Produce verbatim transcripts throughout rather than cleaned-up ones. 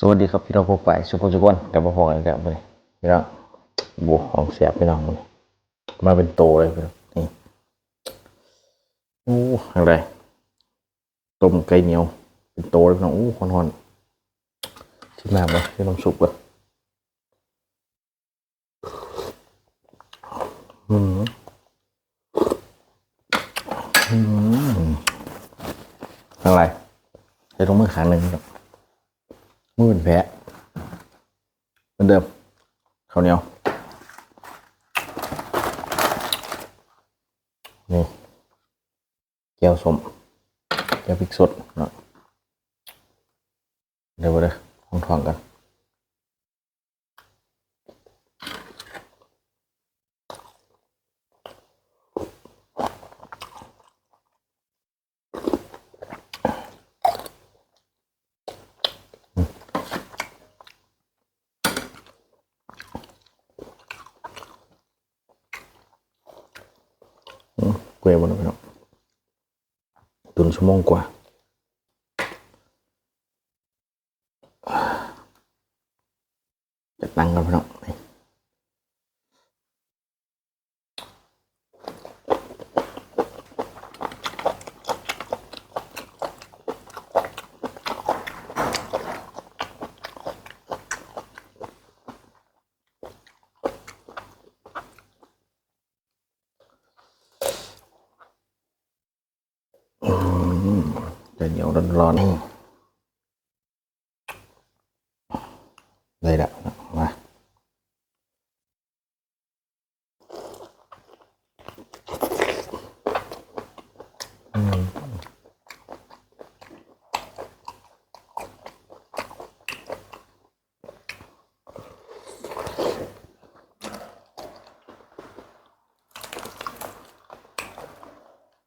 สวัสดีครับพี่น้องป้องปายสุภาพสุขวัน กลับมาพบกันอีกแล้วมื้อนี้พี่น้อง โอ้ ของแซ่บพี่น้องมื้อนี้ มาเป็นโตเลยพี่น้อง นี่ โอ้ อะไร ต้มไก่เหนียว เป็นโตเลยพี่น้อง โอ้ ฮ้อนๆ ชิมน้ำก่อน ชิมน้ำซุปก่อน อืม อืม อะไร ใช้ถุงมือข้างหนึ่งครับ มือเป็นแผล เหมือนเดิม ข้าวเหนียว นี่ แจ่วส้ม แจ่วพริกสดเนาะ เดี๋ยวเด้อ ลองท้องกัน อืม เปื่อยหมดแล้วพี่น้อง ตุนชั่วโมงกว่า จัดหนังกันพี่น้อง อืม จะเหนียวร้อนๆ นี่ ได้ละ มา อืม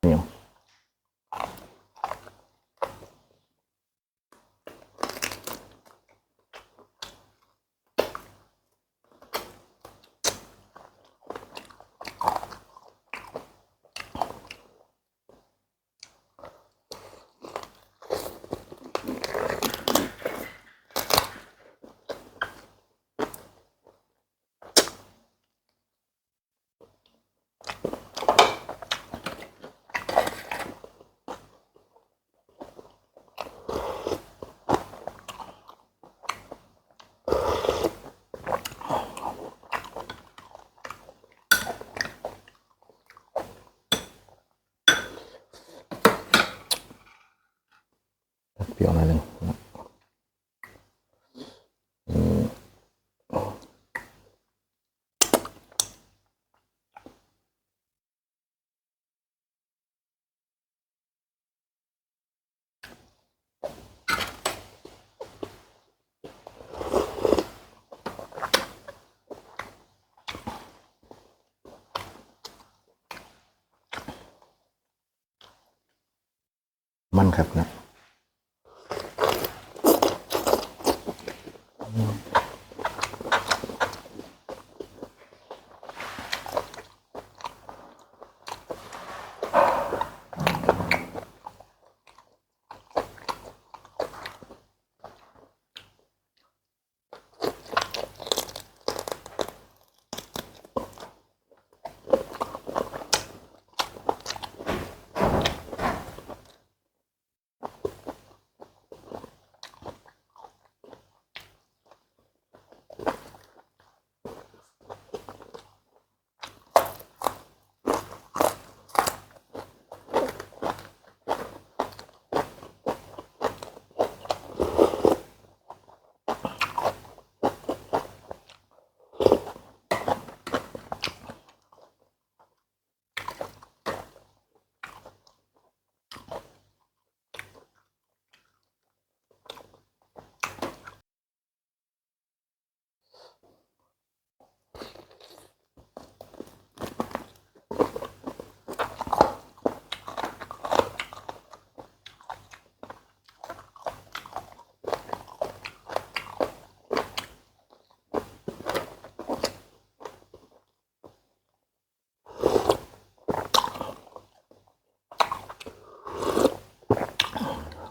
เหนียว เปรี้ยวหน่อยหนึ่ง อืม มันครับนะ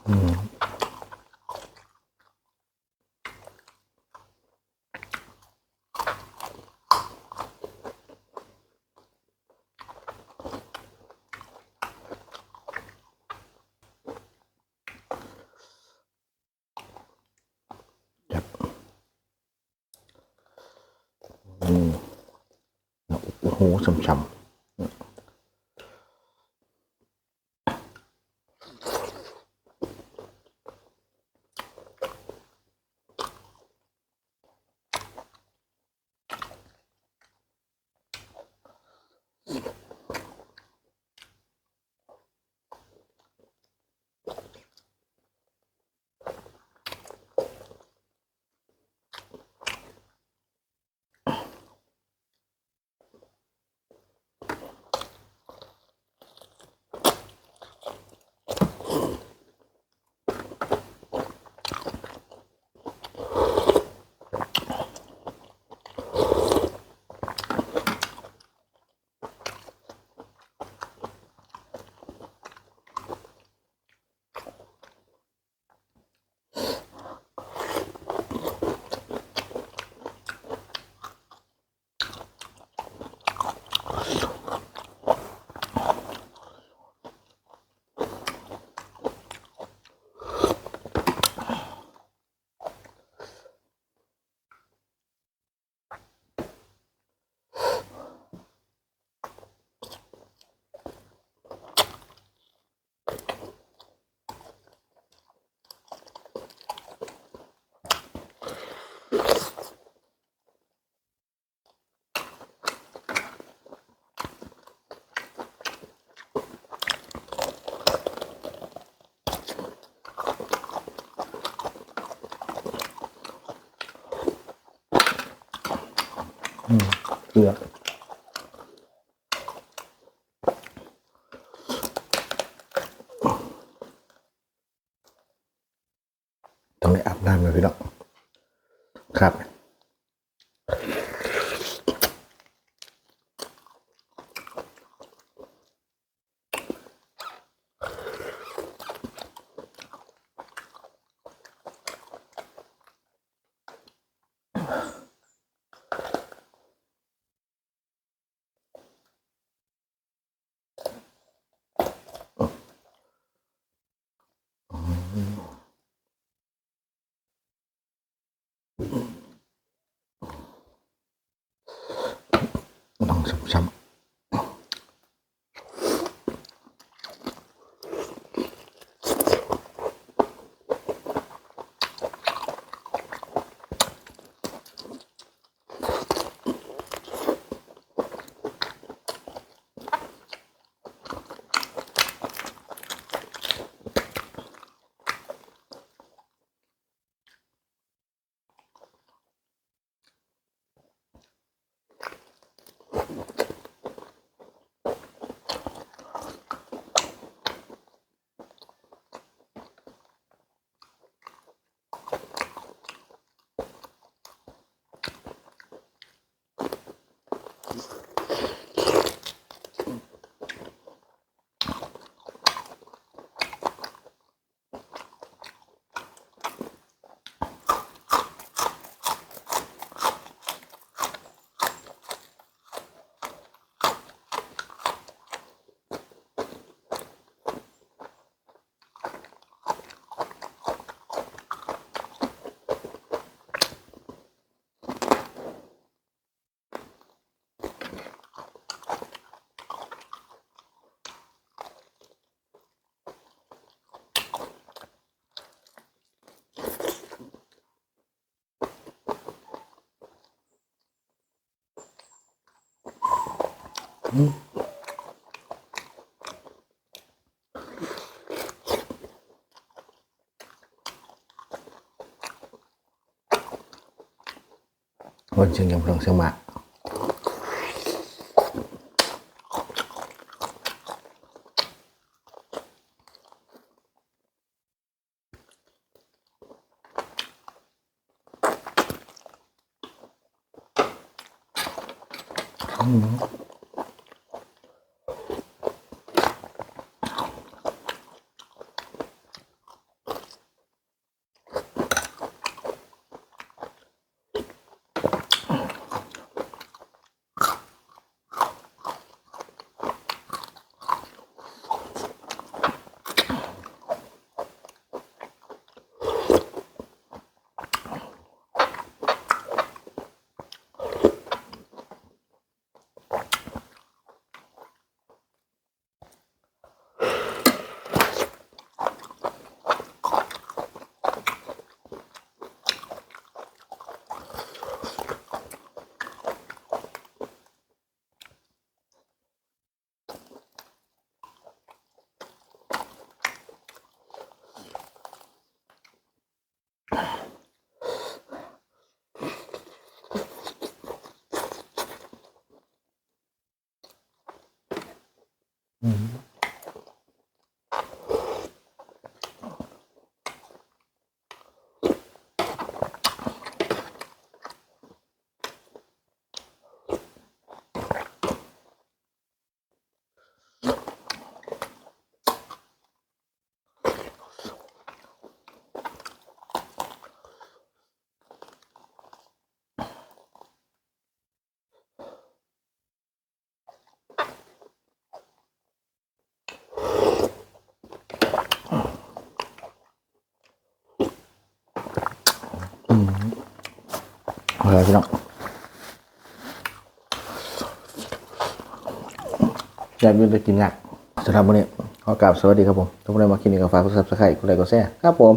อืม หมูฉ่ำๆ อืมเกลือ ต้องได้อาบน้ำเลยพี่น้องครับ ลองช้ำๆ วันเชียงยังพลังเชียงมา อืม อื อืม อืม เอาละพี่น้อง อยากกินแต่กินยาก สำหรับมื้อนี้ขอกราบสวัสดีครับผม ถ้าผู้ใดมักคลิปนี้ก็ฝากกด Subscribe กดไลค์ กดแชร์ ครับผม